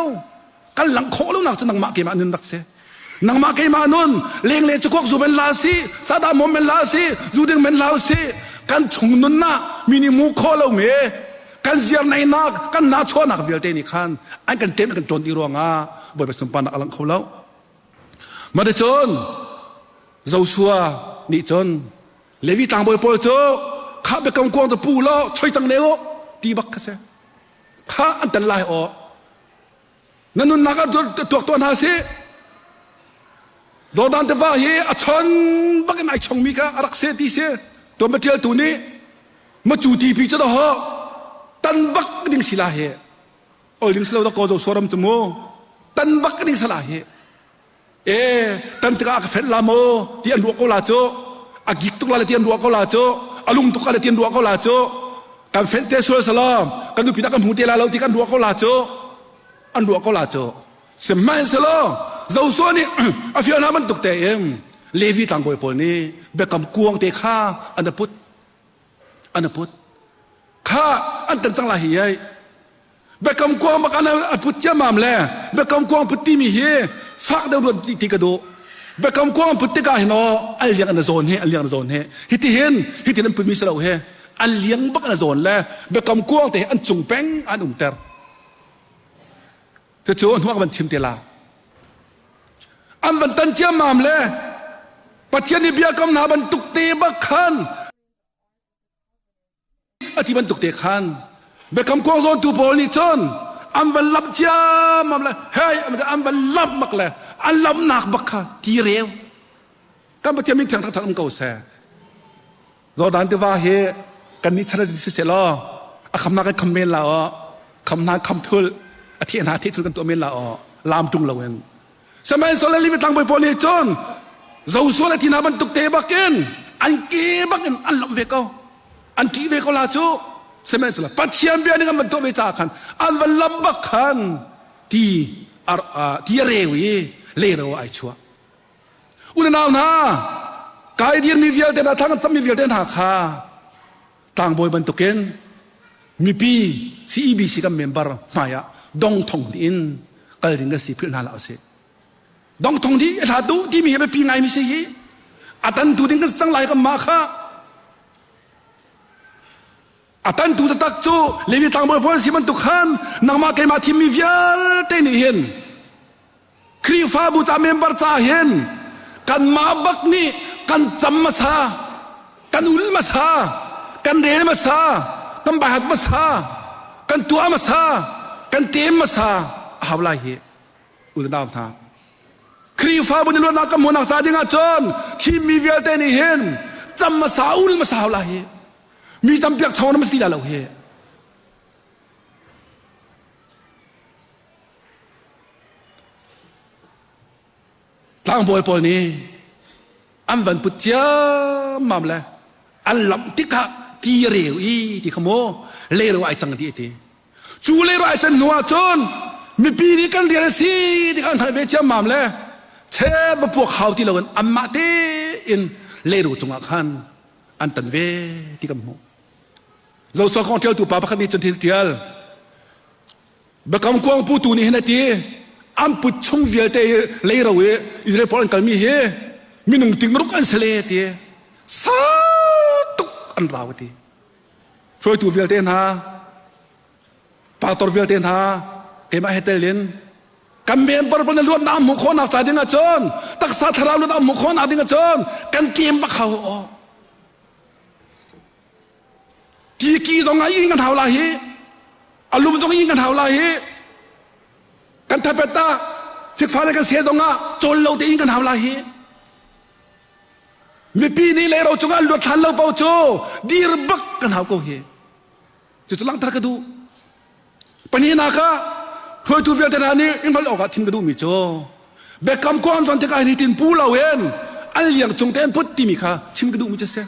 Kan langh khawh lonak cu nangmah keimah nun rak si. Nangmah keimah nun lengle cu kuak zu men la si, sada mom men la si, zu ding men la si. Kan chung nun ah mi nih hmu khawh lo mi kan ziar neinak kan na chuahnak vialte nih khan an kan ṭem kan ṭawn ti ruangah Bawipa sunparnak a lang kho lo. Maticun Joshua nih cun Levi tlangbawi pawl cu kha biakam kuang cu pu law choi cang ne u ti bak kha si. Kha an tan lai aw. Na nunnak ah tuak tuah hna sih. Jordan tiva hi a chon bak in ai chongmi kha a rak se ti si. Tuan batial tu nih macu tipi cu daw tan bak ding si la hi. Ol ding si lo da ko zo soram cu mu. Tan bak ding sala hi. E tan tikah ka fenh la maw ti an ruah ko la cu. A gik tuk la le ti an ruah ko la cu. A lung tuk la le ti an ruah ko la cu. Kan fenh te sual salam kan nupi dah kan hmu te la lo ti kan ruah ko la cu. An ruah ko la cu. Sihmanhsehlaw Joshua nih a fial hna bantuk tein Levi tlangbawi pawl nih biakam kuang te kha an put. An put. Kha an tan cang lai hi ai. Biakam kuang bak an a put ciammam le biakam kuang put timi hi fak deuh ruat ti ka duh. Biakam kuang put tikah hin aw an liang an zawn he an liang an zawn he hiti hin hitin an putmi si lo he an liang bak an zawn le biakam kuang te an cung peng an umter. Cucu hnu ah ka van chim te la. An van tan ciammam le Pathian nih biakam hna bantuk te bak khan a ti bantuk te khan biakam kuang zawntu pawl nih cun an van lamh ciammam le hei an van lamh bak le an lamhnak bak kha ti reu kan Pathian min thiang thangthat um ko seh. Jordan tiva hi kan nih chan si seh law a khamnak kan kham men la aw kham hna kham thul a thih hna thih thul kan tuah men la aw lam tung lo in sihmanhsehlaw Levi tlangbawi pawl nih cun Joshua le Tina bantuk te bakin an ke bakin an lamh ve ko an ṭih ve ko la cu sihmanhsehlaw Pathian bia ning an van tuah ve caah khan an van lam bak khan ti ti a reu i leiro ai chuah Unau hna, kai dirmi vialte hna, thlang cammi vialte hna kha tlangbawi bantukin mipi CEBC kan member hmai ah dong thong in kal ding kan si philh hna hlah usih. Dong thong di hla tu timi hi biapi ngaimi si hi a tan tu ding kan cang lai kan mah kha a tantu taktak cu Levi tlangbawi pawl si bantuk khan nangmah keimah thimmi vialte nih hin Khrihfabu ta member ca hin kanmah bak nih kan cam hmasa, kan ul hmasa, kan rel hmasa, kan baihat hmasa, kan tuah hmasa, kan tem hmasa a hau lai hi u le nau hna. Khrihfabu nih luatnak kan hmuhnak ca ding ah cun thimmi vialte nih hin cam hmasa, ul hmasa hau lai hi. Mi campiak chong na si la lo hi. Tlangbawi pawl nih an van put ciammam le an lamh tikah ti a reu i ti kha maw leiro ai cang ti ti cu leiro ai can hnu ah cun mipi nih kan rian a si ti kha an hngalh ve ciammam le che va puak hau ti loin anmah tein leiro cungah khan an tan ve ti kan hmuh Joshua kong ṭialtu pa pakhat nih cun thil ṭial Biakam kuang putu nih hin a ti an put chung vialte i leiro i Israel pawl an kalmi hi minung tingruk an si le ti sau tuk an rau ti hruaitu vialte hna pastor vialte hna keimah he tel in kan member pawl na luatnak an hmuh khawhnak ca ding ahcun taksa thlarau luatnak an hmuh khawhnak ding ahcun kan kem bak hau aw Tiki zong ah inn kan hau lai hi. A lum zong inn kan hau lai hi. Kan thapet ah fikfa le kan se zong ah cawl lo te inn kan hau lai hi. Mipi nih leiro cungah luat hlan lo paoh cu dir bak kan hau ko hi. Cucu langhter ka duh. Pahnihnak ah hruaitu vialte hna nih i hngalh awkah thim ka duhmi cu biakam kuang zawn tikah hi tin pu loin an liang cung te an put timi kha chim ka duhmi cu a si.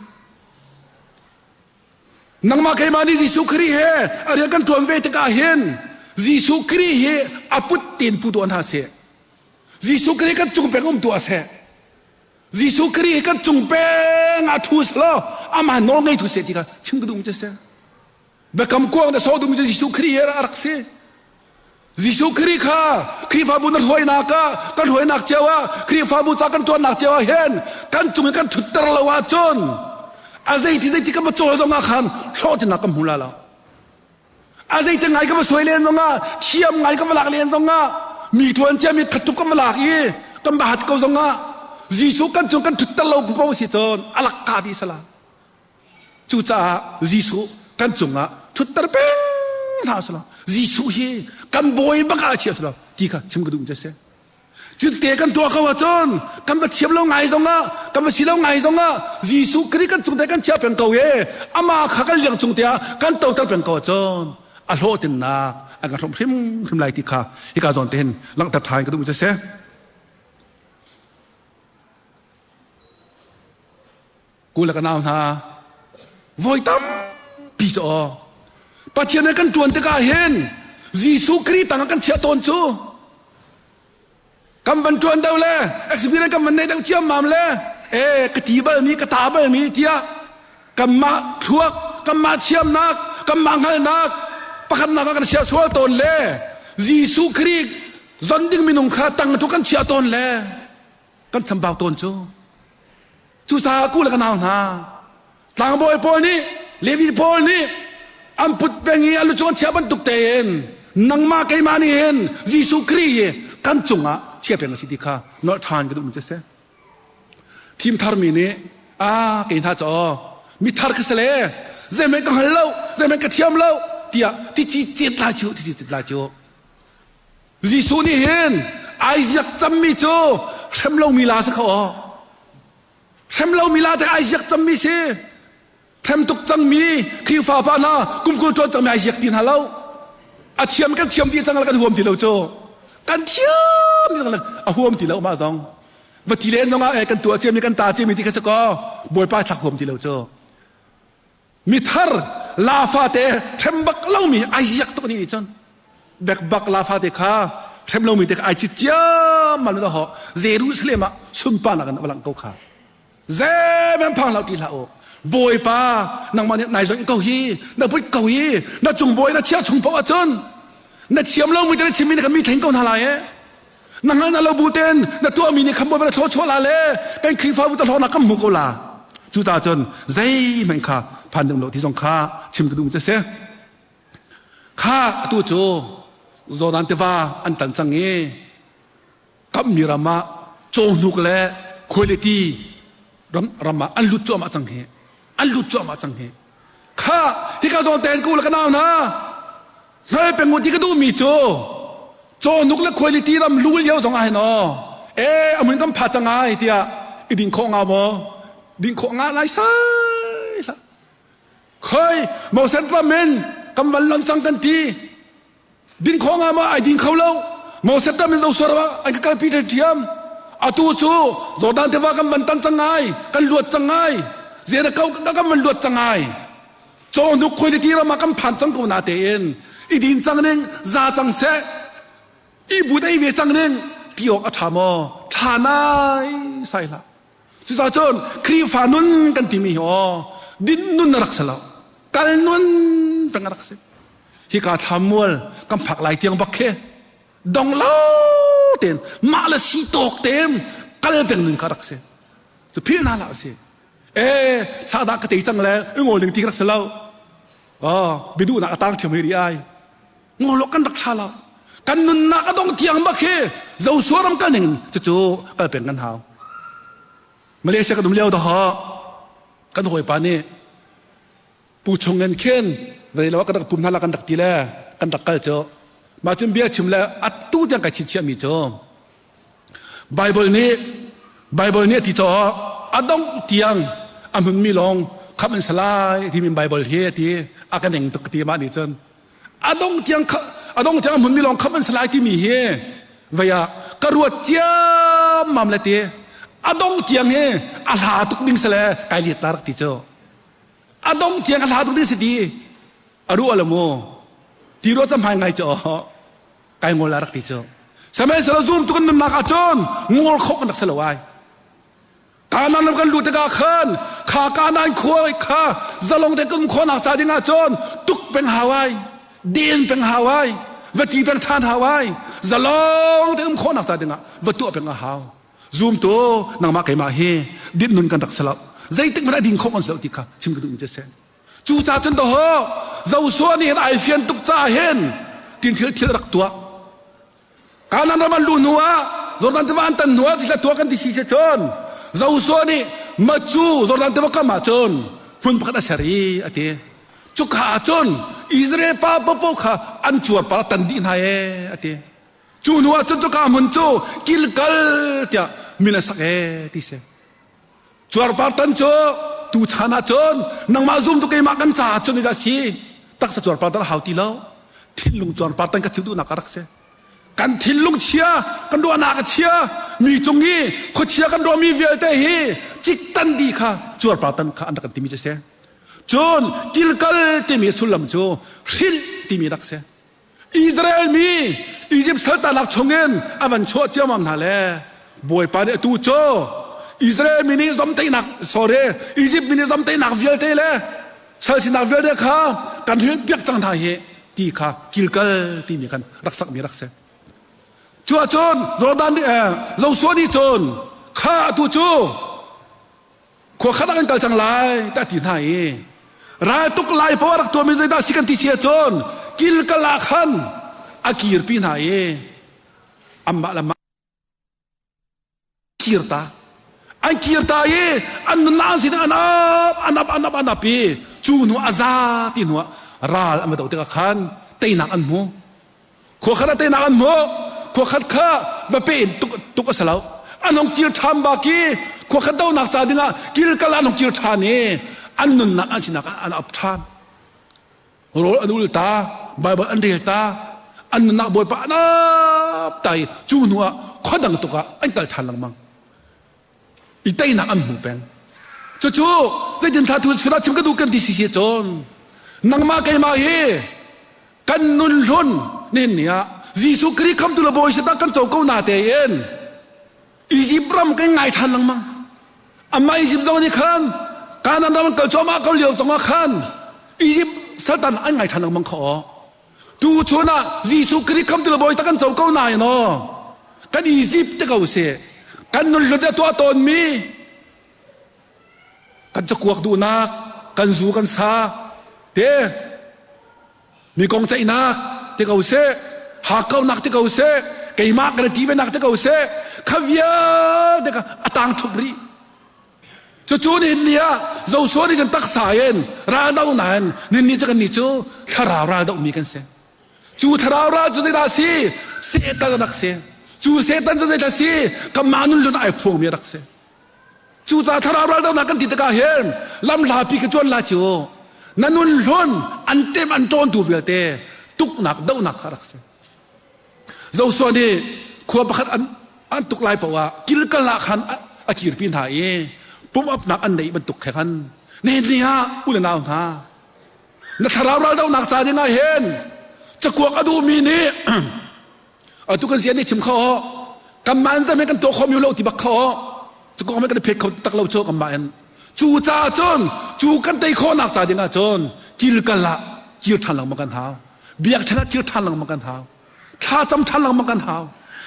Nangmah keimah nih Jesuh Khrih he a rian kan ṭuan ve tikah hin Jesuh Khrih hi a put tein pu tuah hna seh. Jesuh Khrih kan cung peng um tuah seh. Jesuh Khrih kan cung peng ah thu selaw amah nawl ngei thu seh ti kha chim ka duh mi si. Biakam kuang na sawh duh mi cu Jesuh Khrih hi a rak si. Jesuh Khrih kha Khrihfabu na hruainak ah kan hruainak cio ah Khrihfabu ca kan tuannak cio ah hin kan cung in kan thutter lo ahcun a zeiti zeiti kan va cawl zong ah khan hlawhtlinnak kan hmu la lo. A zeiti ngai ka va suai len zong ah thiam ngai ka va lak len zong ah mi tuan cia mi khat tuk kan va lak i kan va hat ko zong ah Jesuh kan cung kan thutter lo po si cun a lak ka dih sala. Cucaah Jesuh kan cungah thutter peng hna selaw Jesuh hi kan bawi bak ah a chia selaw ti kha chim ka duh mi si. Cutte kan tuah ko ahcun kan va thiam lo ngai zongah kan va si lo ngai zongah Jesuh Khrih kan cung te kan chia peng ko e amah kha kan liang cung te ah kan toter peng ko ahcun a hlawhtlinnak an kan hrawmh hrimhrim lai ti kha hika zawn te hin langhter ṭhan ka duh mi si. Ku le ka nau hna voi tampi cu aw Pathian he kan ṭuan tikah hin Jesuh Khrih tangah kan chiah tawn cu kan van ṭuan deuh le experience kan van nei deuh ciammam le e ka ti balmi ka ta balmi tiah kanmah thluak kanmah thiamnak kanmah hngalhnak pakhatnak ah kan chiah sual tawn le Jesuh Khrih zon ding minung kha tang tu kan chiah tawn le kan chambau tawn cu Cucaah ku le ka nau hna, tlangbawi pawl nih, Levi pawl nih an put peng i a lu cung an chiah bantuk tein nangmah keimah nih hin Jesuh Khrih hi kan cungah chia peng a si ti kha nolh ṭhan ka duhmi cu a si. Thim tharmi nih a kei hna cu mi thar ka si le zeihmanh ka hngal lo, zeihmanh ka thiam lo tiah ti ci cet lai cu, ti ci cet lai cu. Jesuh nih hin ai ziak cammi cu hrem lomi la si kho aw. Hrem lomi la te ai ziak cammi si. Hrem tuk cangmi Khrihfa pa hna kum kul ṭuan cangmi ai ziak ti hna lo. A thiam kan thiam ti cang kan huam ti lo cu. Kan thiam ti cang a huam ti lo mah zong. Va ti len zong ah kan tuah ciami kan ta ciami ti kha si kaw Bawipa thlak huam ti lo cu. Mithar la fate hrem bak lomi ai ziak tuk ni cun bek bak la fate kha hrem lomi te kha ai cit ciammal na ho Jerusalem ah sunparnak in a lang ko kha zemen phang lo ti hlah u Bawipa nangmah nih nai zonh ko hi na put ko hi na cung bawi na chia chung paoh ahcun na thiam lomi te na chimmi na kan mi thleng ko hna lai e Na hngal na lo bu ten na tuahmi nih khambawi na thlawchuah la le kan Khrihfabu ta hlawknak kan hmu ko la. Cu ta cun zeihmanh kha phan ding lo ti zong kha chim ka duh cu si. Kha atu cu Jordan tiva an tan cang i kammi ram ah cawhnuk le khuailiti ram ram ah an lut cuahmah cang hi. An lut cuahmah cang hi. Kha hika zawn ten ku le ka nau hna hngal peng u ti ka duhmi cu cawhnuk le khuailiti ram lu lio zong ah hin aw e amun kan pha cang ai tiah i ding khawh nga maw ding khawh nga lai sai hlah khoi Moses ram in kan van lon cang kan ti Din kho nga ma ai din kho lo. Moses ram in Joshua ram an ka kalpi ṭhiam. Atu cu Jordan tiva kan van tan cang ngai, kan luat cang ngai. Jericho kan van luat cang ngai. Cawhnuk khuailiti ram ah kan phan cang ko na tein i din cang ning za cang seh i but ei ve cang ning ti awk a ṭha maw ṭha nai sai hlah cucaah cun Khrihfa nun kan timi hi aw din nun a rak si lo kal nun peng a rak si hika thlamual kan phak lai tiang bak khi dong lo tein mah le si tawk tein kal peng nun kha rak si cu phil na la si e sadah ka tei cang le ngol ding ti rak si lo oh bidu nak atang thiam hi ri ai ngol kan rak tha lo kan nunnak a dong tiang bak khi Joshua ram kal ning cucu kal peng kan hau Malaysia kan um lio dah kan hawipa nih Pu chung in khin vei lo kan rak pum hna la kan rak ti le kan rak kal cu mah cun bia chim le atu tiang kai chitchiah mi cu Bible nih Bible nih a ti caw a dongh tiang a hmunmi lawng khamh an si lai timi Bible hi a ti a ka ning tuk ti mah nih cun a dongh tiang a dongh tiang a hmunmi lawng khamh an si lai timi hi vei ah ka ruat ciammam le ti a dongh tiang hi a hla tuk ding si le kai liat ta rak ti cu a dong tiang a hla tuk ding si ti a ruah lo mu ti ruah cam hai ngai cu kai ngol la rak ti cu sihmanhsehlaw zum tu kan nunnak ah cun ngol kho kan rak si lo ai. Kanaan ram kan luh tikah khan kha Kanaan khua kha zalong te kan khawhnak ca ding ah cun tuk peng hau ai, den peng hau ai, va ti peng ṭhan hau ai, zalong te um khawhnak ca ding ah va tuah peng a hau. Zumtu nangmah keimah hi din nun kan rak si lo. Zeitik hmanh a ding khawh kan si lo ti kha chim ka duh mi cu si. Cucaah cun dawh Joshua nih hin ai fian tuk caah hin tin thil thil rak tuah. Kanaan ram an luh hnu ah Jordan tiva an tan hnu ah thil tuah kan ti si si cun Joshua nih macu Jordan tiva kam ah cun hmun pakhat a ser i a ti. Cuka ah cun Israel pa paoh kha an cuarpar tan dih hna ee a ti. Cu hnu ah cun cuka hmun cu Gilgal tiah min a sak ee ti si. Cuarpar tan cu tu chan ah cun nangmah zum tu keimah kan caah cun dah si taksa cuarpar tan hau ti lo thinlung cuarpar tan ka chim duhnak a rak si kan thinlung chia kan ruahnak a chia mi cung i khuachia kan ruahmi vialte hi ciktan di kha cuarpar tan kha an rak kan timi cu si cun kilkal timi sullam cu hrilh timi rak si Israel mi Egypt saltanak chungin a van chuah ciammam hna le Bawipa nih atu cu Israel mi nih zomteihnak sorry Egypt mi nih zomteihnak vialte le sal sinak vialte kha kan hrilh piak cang hna hi ti kha kilkal timi khan rak sakmi rak si. Cu ahcun Jordan nih Joshua nih cun kha atu cu khua khat ah kan kal cang lai ta ti hna i raltuk lai poah rak tuahmi zeidah si kan ti si ahcun kilkal ah khan a kirpi hna i amah le mah kirta an kirta i an nunnak an sining an ap an ap an ap an ap i cu hnu a za ti hnu ah ral an va doh tikah khan teinak an hmu Khua khat ah teinak an hmuh. Khua khat kha va pe in tuk, tuk a si lo. An hong kir ṭhan bak i khua khat donak ca dingah kilkal an hong kir ṭhan i an nunnak an sinak an ap ṭhan. Rawl an ul ta, Bible an rel ta, an nunnak Bawipa an ap ta i cu hnu ah khua dang tuk ah an kal ṭhan lengmang. I teinak an hmu peng. Cucu zeitin thla thu chun ah chim ka duh kan ti si si cun nangmah keimah hi kan nun hlun nihin ni ah Jesuh Khrih khamtu le Bawi sitak kan co ko na tein Egypt ram kan ngai ṭhan lengmang. Amah Egypt zong nih khan Kanaan ram an kal cuahmah ko lio zongah khan Egypt Satan an ngai ṭhan lengmang kho. Tu chun ah Jesuh Khrih khamtu le Bawi tak kan co ko nain aw kan Egypt te ko si kan nun hlun a tuah tawnmi kan cakuak duhnak kan zu kan sa te mi kong ceihnak ti ko seh hakkaunak ti ko seh keimah kan ti venak ti ko seh kha vialte kha a tang thup rih cucu nihin ni ah Joshua nih kan taksa in ral do nain nihin ni cu kan ni cu thlarau ral dohmi kan si cu thlarau ral cu zeidah si Satan rak si cu Satan cu zeidah si kanmah nun lun ai phuangmi rak si Cucaah thlarau raldohnak kan ti tikah hin lamhlapi ka tuan la cu na nun hlun an tem an ṭawntu vialte tuknak dohnak kha rak si. Joshua nih khua pakhat an, an tuk lai paoh ah kilkal ah khan a kirpi hna i pumapnak an neih bantuk khe khan nihin ni ah u le nau hna na thlarau raldohnak ca ding ah hin cakuak a duhmi nih Atu kan sian nih chim kho kan man zam kan tuah khawm lo ti bak kho cu kong kan phet kho tak lo chu kan mah in cu ca cun cu kan tei khawhnak ca ding ah cun kilkal ah kir ṭhan lengmang kan hau biak ṭhan ah kir ṭhan lengmang kan hau thla cam ṭhan lengmang kan hau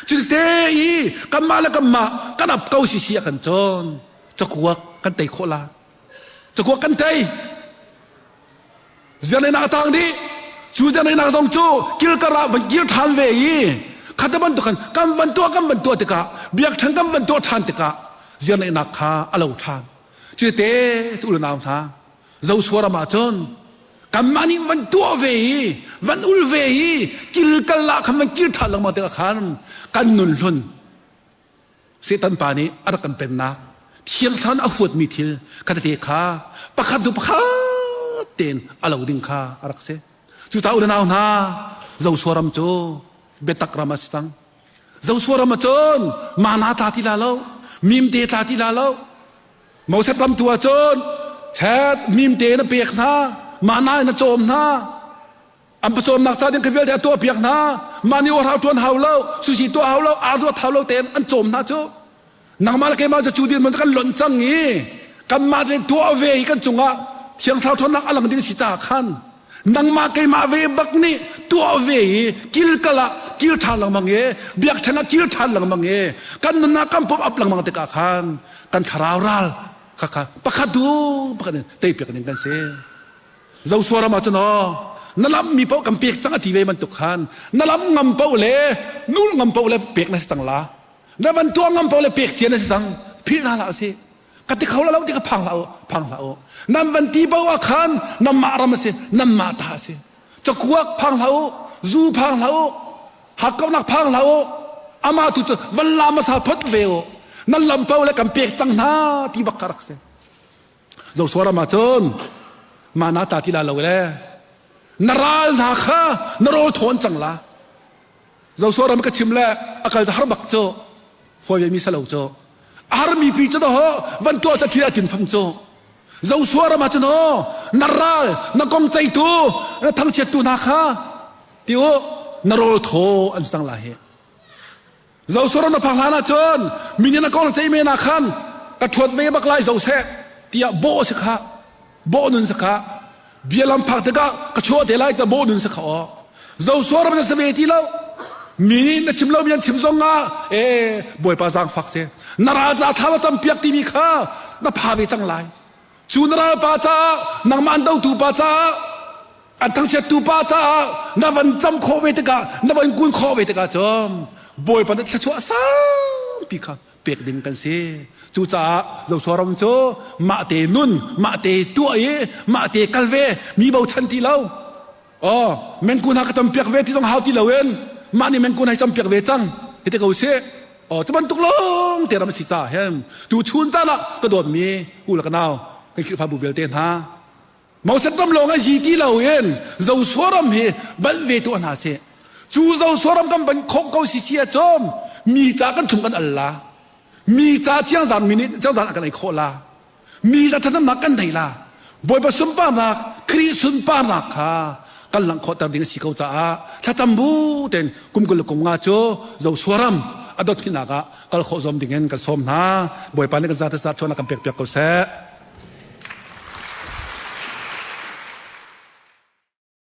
cu te i kanmah le kanmah kan ap ko si si ah kan cun cakuak kan tei khawh la cakuak kan tei Zianeinak a tang dih. Cu zianeinak zong cu kilkar ah van kir ṭhan ve i khata bantuk khan kan van tuah kan van tuah tikah biakṭhen kan van tuah ṭhan tikah zianeinak kha a lo ṭhan. Cu te cu u le nau hna Joshua ram ah cun kanmah nih van tuah ve i van ul ve i kilkal ah khan van kir ṭhan lengmang tikah khan kan nun hlun Satan pa nih a rak kan pennak thiang thlarau a huatmi thil kha tete kha pakhat hnu pakhat tein a lo ding kha a rak si. Cucaah u le nau hna Joshua ram cu biatak ram a si cang. Joshua ram ah cun mana tla ti la lo, mimte tla ti la lo. Moses ram tu ah cun chet mimte na pek hna, mana in na cawm hna, An pawcawmnak ca ding kha vialte a tuahpiak hna. Mah nih awrhau ṭuan hau lo, sushi tuah hau lo, aa zuat hau lo tein an cawm hna cu. Nangmah le keimah cu cu dirhmun kan lonh cang i kanmah le tuah ve hi kan cungah Thiang Thlarau ṭhawnnak a lang ding si caah khan nangmah keimah ve bak nih tuah ve i kilkal ah kir ṭhan lengmang i biakṭheng ah kir ṭhan lengmang i kan nunnak kan pop up lengmang tikah khan kan thlarau ral kha pakhat du pakhat in teipiak ding kan si. Joshua ram ah cun aw na lam mi paoh kan pek cang a ti ve bantuk khan na lam ngam paoh le nul ngam paoh le pek na si cang la. Na van tuah ngam paoh le pek cia na si cang. Philh hna hlah usih. Ka ti kho la lo ti ka phang hlah u, phang hlah u. Nan van ti paoh ah khan nanmah ram a si, nanmah ta a si. Cakuak phang hlah u, zu phang hlah u, hakkauhnak phang hlah u. Amah tu cu van la hmasa phot ve u. Nan lam paoh le kan pek cang hna ti bak ka rak si. Joshua ram ah cun mana ta ti la lo le na ral hna kha na rawl thawn cang la. Joshua ram ka chim le a kal har bak cu fawi ve mi salo cu a har mi pi cu ho van tuah ta thil a tin fam cu Joshua ram ah cun ho na ral na kong ceitu na thangchiattu hna kha ti u na rawl thaw an sang la hi Joshua ram na phak hlan ah cun minin a kong cei men ah khan ka thuat ve bak lai zo seh tiah bawh si kha bawh nun si kha bialam phak tikah ka chuah te lai ta bawh nun si kha aw Joshua ram na si ve ti lo mi nih na chim lo mi an chim zong ah e bawipa zaangfak si na ral ca thla cam piak timi kha na pha ve cang lai cu na ral pa caah nangmah an dotu pa caah an thangchiattu pa caah na van cam khawh ve tikah na van kun khawh ve tikah cun bawipa nih thluachuah saupi kha pek ding kan si. Cucaah Joshua ram cu mah te nun, mah te tuah i mah te kal ve, mi bochan ti lo. Oh, mengkun ha ka campiak ve ti zong hau ti loin mah nih mengkun hai campiak ve cang. Hi te ko si. Oh, cu bantuk lawng te ram si ca hen. Tu chun caan ah ka dawtmi u le ka nau kan Khrihfabu vialte hna Moses ram lawng a zi ti loin Joshua ram hi banh ve tuah hna sih. Cu Joshua ram kan banh khawh ko si si ahcun mi ca kan thlum kan al la. Mi ca ciangzan mi nih ciangzan a kan ei khawh la. Mi ca ṭhatnak kan nei la. Bawipa sunparnak, Khrih sunparnak kha kan langh khawhter ding a si ko caah thlacam bu tein kum 20 le kum nga cu Joshua ram a dot hninak ah kal khawh zuam ding in kan sawm hna. Bawipa nih kan zate zat thuan a kan pek piak ko seh.